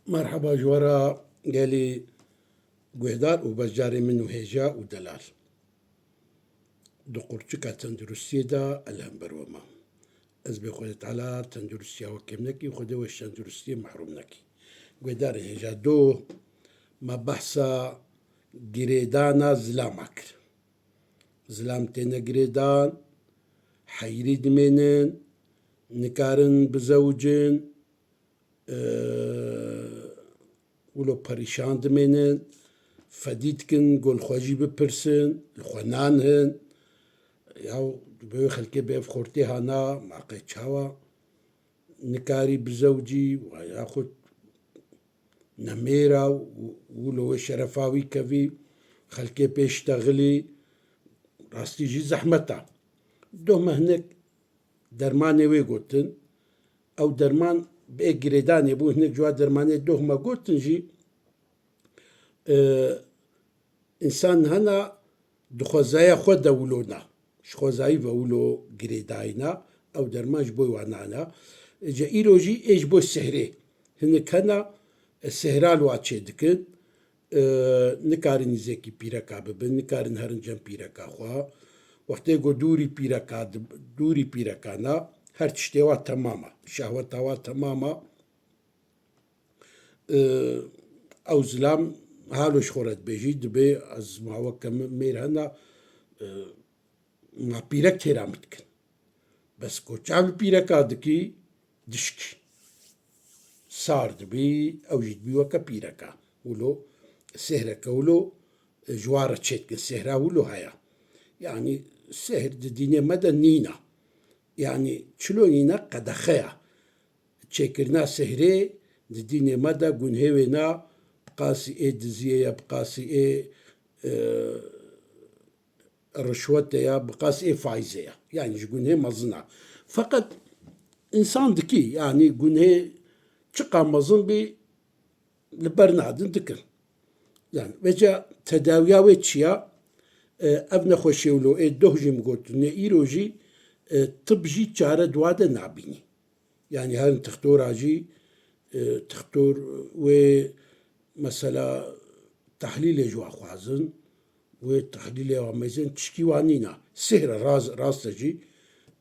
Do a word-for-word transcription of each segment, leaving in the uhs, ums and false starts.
Merheba ji we re gelî guhdar û beşdarê min û hêja û delal. Di qurçika tenduristiyê de ez li hember we me. Ez bê Xwedê Teala tenduristiya we kêm nekî, Xwedê we ji tenduristiyê mehrûm nekî. Guhdarên hêja do, me behsa girêdana zilama kir. Zilam têne girêdan, heyrî dimênin, nikarin bizewicin, e, wilo perîşan dimênin, fedî dikin, gon xwe jî bipirsin, li xwe nan hin. Ya, bi wê xelkê bi ev xortê hana, ma qey çawa? Nikarî bizewcî, yaxud nemêra û wilo wê şerefa wî kevî, xelkê pê ştexilî, rastî jî zehmet e. Doh me hinek dermanê wê gotin. Ew derman bi ê girêdanê bû, hinek ji wa dermanê doh me gotin jî, e, însan hena di xwezaya xwe de wilo na. Ji xwezayî ve wilo girêdayî na, ew derman ji bo wa nana. Îca îro jî ê ji bo sehrê. Hinek hena, e, sehra li wa çêdikin. E, nikarin nîzekî pîreka bibin, nikarin herin cem pîreka xwe. Wextê ku dûrî pîreka dib-, dûrî pîreka na, her tiştê wa temam e. Şehweta wa temam e. E, ew zilam halo ji xwe re dibêjî, dibê ez ma weke min mêr hena, e, ma pîrek têra min dikin. Bes ku çav li pîreka dikî, dişkî. Sar dibî, ew jî dibî weke pîreka. Wilo, sehreke wilo, e, ji wan re çêdikin. Sehra wilo heye. Yanî, sehr di dînê me de nîna. Yanî, çilo nîne, qedexe ye. Çêkirina sehrê di dînê me de gunhê wêna bi qasî ê diziyê ye, bi qasî ê, e, rişwetê ya, bi qasî ê faîzê ya. Yanî ji gunhê mezin a. Feqet însan dikî, yanî gunhê çiqa mezin bî li ber nadin dikin. Yanî vêca tedawiya wê çi ya? E, ev nexweşê wilo ê doh jî min gotin, ne îro jî, e, tib jî çare di wa de nabînî. Yanî herin tixtora jî, e, tixtor wê mesela tehlîlê ji wa xwazin, wê tehlîlê wa mêzin tişkî wa nîna. Sihr e, raz-, rast e jî.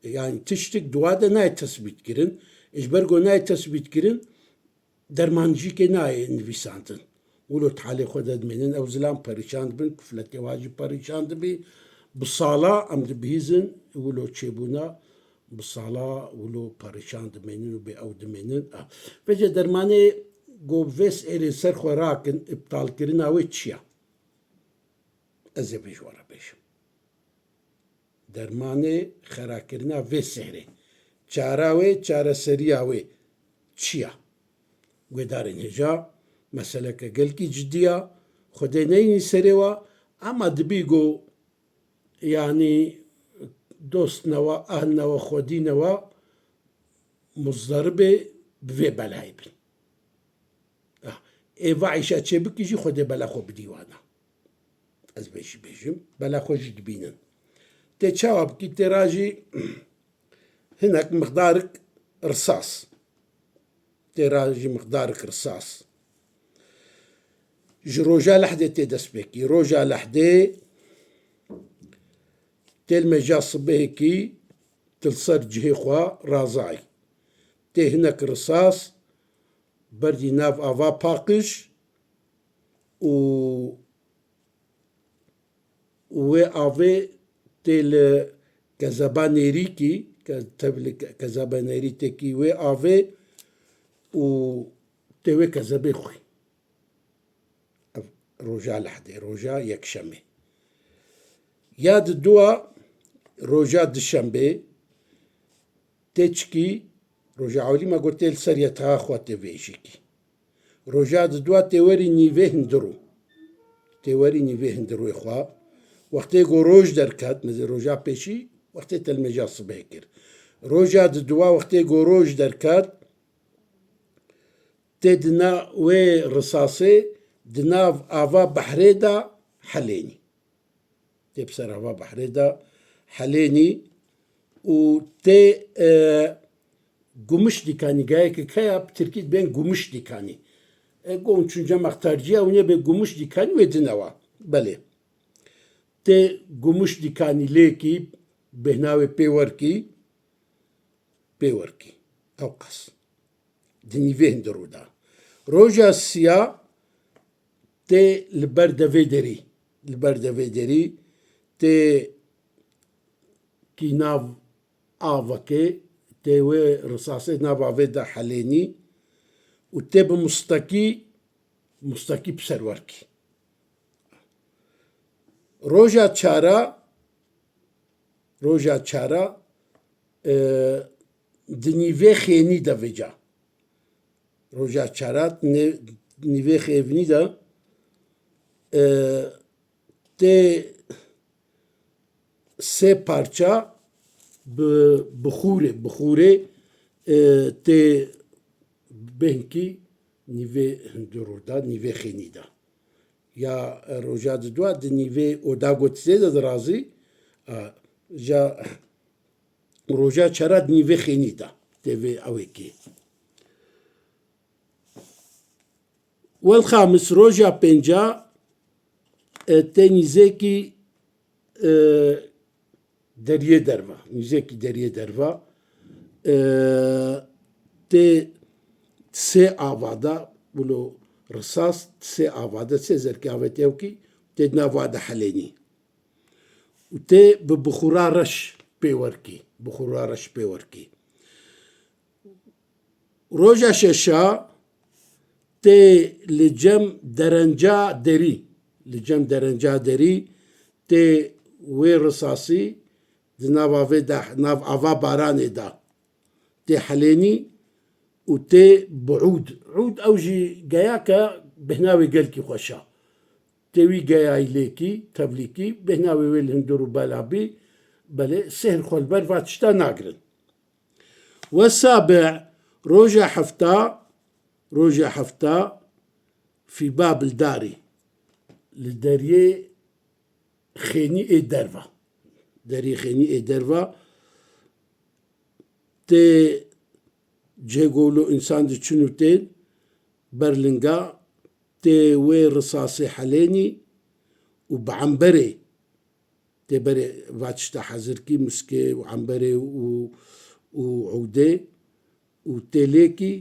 Yanî tiştik di wa de nayê tesbît kirin. Ji ber ku nayê tesbît kirin, derman jî kê nayê nivîsandin. Wilo di halê xwe de dimênin, ew zilam perîşan dibin, kufletê wa jî perîşan dibî. Bi sala em dibihîzin, wilo çêbûna, bi sala wilo perîşan dimênin û bê ew dimênin. Ah. Vêce dermanê ku vês êrê ser xwe rakin, îptalkirina wê çi ya? Ez ê vê ji we re bêjim. Dermanê xerakirina vê sehrê. Çara wê, çareseriya wê çi ya? Guhdarên hêja, meseleke gelkî cidî ya, Xwedê neyînî serê wa, ema dibî ku, yanî, dost newa, ehn newa, xwedî newa, muzdaribê bi vê belahê bin. Ah, ê va îşa çê bikî jî Xwedê bela xwe bidî wana. Ez vê jî bêjim, bela xwe jî dibînin. Tê çawa bikî, tê ra jî hinek miqdarik risas. Tê ra jî miqdarik risas. Ji roja lehdê tê dest pê kî. Roja lehdê tê li meja sibehê kî, tu li ser cihê xwe razayî. Tê hinek risas berdî nav ava paqij û û wê avê tê li kezeba nêrî kî, ke-, tev li ke-, kezeba nêrî tê kî wê avê û tê wê kezebê xwî. Ev roja lehdê, roja yekşemê. Ya di dua roja dişembê tê çikî, roja ewlî me got tê li ser yetaxa xwe tê vêjî kî. Roja di dua tê werî nîvê hundirû. Tê werî nîvê hundirûyê xwe. Wextê ku roj derket, mezê roja pêşî, wextê te li meja sibehê kir. Roja di dua wextê ku roj derket, tê di na wê risasê di nav ava behrê de helênî. Tê bi ser ava behrê de helênî û tê, e, gumuşt dîkanî, gayeke kaya bi tirkî dibên gumuşt dîkanî. E, gon çûn cem extarciya, hûn ê bê Gumuş Dîkanî wê dinewa. Belê. Tê Gumuş Dîkanî lêkî, bêhna wê pê werkî, pê werkî. Ew qas. Di nîvê hundirû de. Roja siya tê li ber devê derî. Li ber devê derî tê kî nav avekê, tê wê risasê nav avê de helênî û tê bi mustekî, mustekî bi ser werkî. Roja çara, roja çara, e, di nîvê xênî de vêca. Roja çara ne-, nîvê xêvnî de, e, tê sê parça bi, bi xûrê, bi xûrê, e, tê bêhnkî nîvê hundirû de, nîvê xênî de. Ya roja di dua di nîvê oda got zêde dirazî, a, ja roja çara di nîvê xênî de. Tê vê ewê kê. Wel xamis roja pênca, e, tê nîzêkî, e, deriyê derva. Nîzêkî deriyê derva. E, tê sê ava de, wilo risas sê ava de, sê zerkê avêt ewkî, tê di nav wa de helênî. Û tê bi bixûra reş pê werkî. Bixûra reş pê werkî. Roja şeşa tê li cem derenca derî, li cem derenca derî tê wê risasî di nava vê de, nav ava baranê de tê helênî û tê bi ûd. Ûd ew jî geyake bêhna wê gelkî xweş a. Tê wî geyayî lêkî, tevlîkî, bêhna wê wê li hundir û bela bî, belê, sêhr xwe li ber va tişta nagirin. Wesabe roja hefta, roja hefta fî Babil Darî, li deriyê xênî ê derva. Deriyê xênî ê derva tê cihê go wilo însan diçin û tên ber linga, tê wê risasê helênî û bi emberê tê berê va tişta hezirkî, miskê û emberê û, û ûdê û tê lêkî,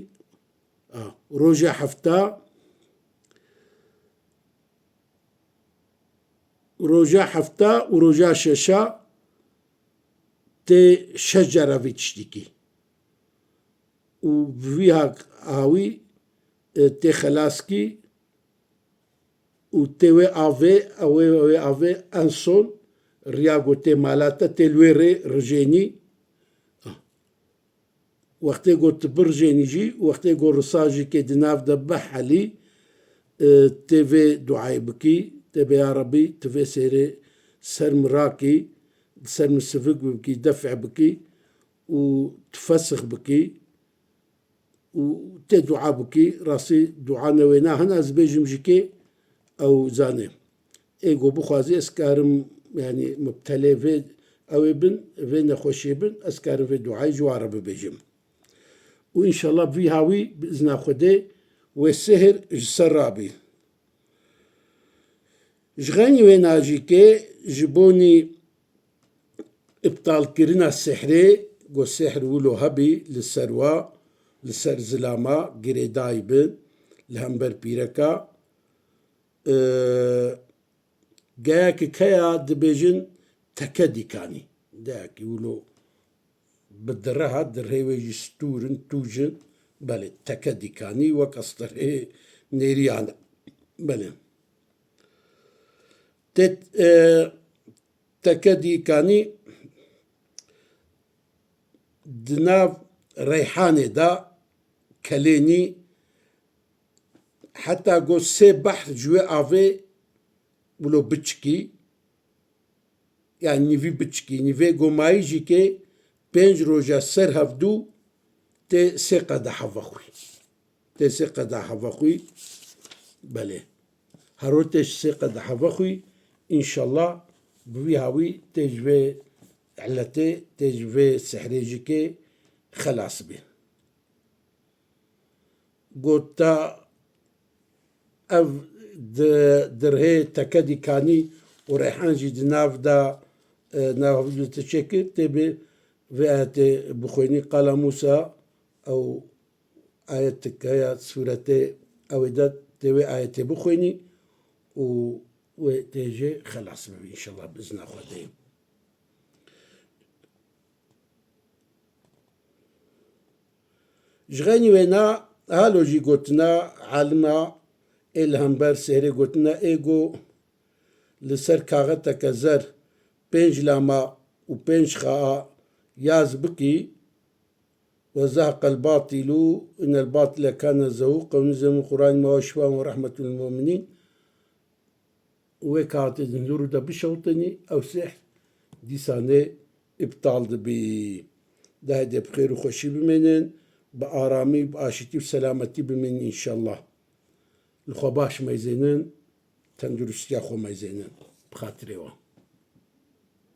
a, roja hefta, roja hefta û roja şeşa tê şeş cara vî tiştîkî. Û bi vî hak hawî, e, tê xelaskî û tê wê avê, ew ê, ew ê avê en son riya go tê mala te, tê li wê rê rijênî. Wextê go tu birijênî jî, wextê go risa jî kê di nav de bihelî, e, tê vê duayê bikî, tê bê ya Rebî, tu vê sêrê ser min rakî, ser min sivik bikî, def'e bikî û tu fesix bikî. û tê dua bikî, rastî dua newêna hene, ez bêjim ji kê ew zanê. Ê go bixwazî ez karim, yanî mubtelê vê ewê bin, vê nexweşiyê bin, ez karim vê duayê ji wan re bibêjim. Û înşallah bi vî hawî bi izna Xwedê wê sihir ji ser rabî. Ji xeynî wê najîkê ji bonî îptalkirina sehrê, go sehr wilo hebî li ser wa, li ser zilama girêdayî bin, li hember pîreka, e, geyekî keya dibêjin teke dîkanî. Deyekî wilo bi dire hat, dirhê wê jî stûr in, tûj in. Belê, teke dîkanî wek estirhê nêriyan. Belê. Tê, e, teke dîkanî di nav reyhanê de kelênî heta go sê behr ji wê avê wilo biçikî, yanî nîvî biçikî, nîvê gomayî jî kê pênc roja ser hevdû tê sê qedeha vexwî. Tê sê qedeha vexwî, belê. Hero tê ji sê qedeha vexwî, înşallah bi vî hawî tê ji vê iletê, tê ji vê sehrê jî kê xelas bê. Gota Ev di dirhê teke dîkanî û reyhan jî di nav de, e, nav de çêkir, tê bi vê ayetê bixwînî. Qala Musa, ew ayetik heya sûretê, ew ê de tê wê ayetê bixwînî û wê tê jê xelas bibî înşallah bi izna Xwedê. Ji xeynî wêna halo jî gotina alima ê li hember sêrê gotina ê go li ser kaxeteke zer pênc lama û pênc xaa yaz bikî, وزهق الباطل إن الباطل كان زهوقا ونزل من القرآن ما هو شفاء ورحمة للمؤمنين. Wê kaxetê di hundirû de bişewtinî, ew sihr dîsanê îptal dibî. Dehê dê bi xêr û xweşî bimînin, bi aramî, bi aşîtî û selametî bimînin înşallah. Li xwe baş meyzênin, tenduristiya xwe meyzênin. Bi xatirê wan.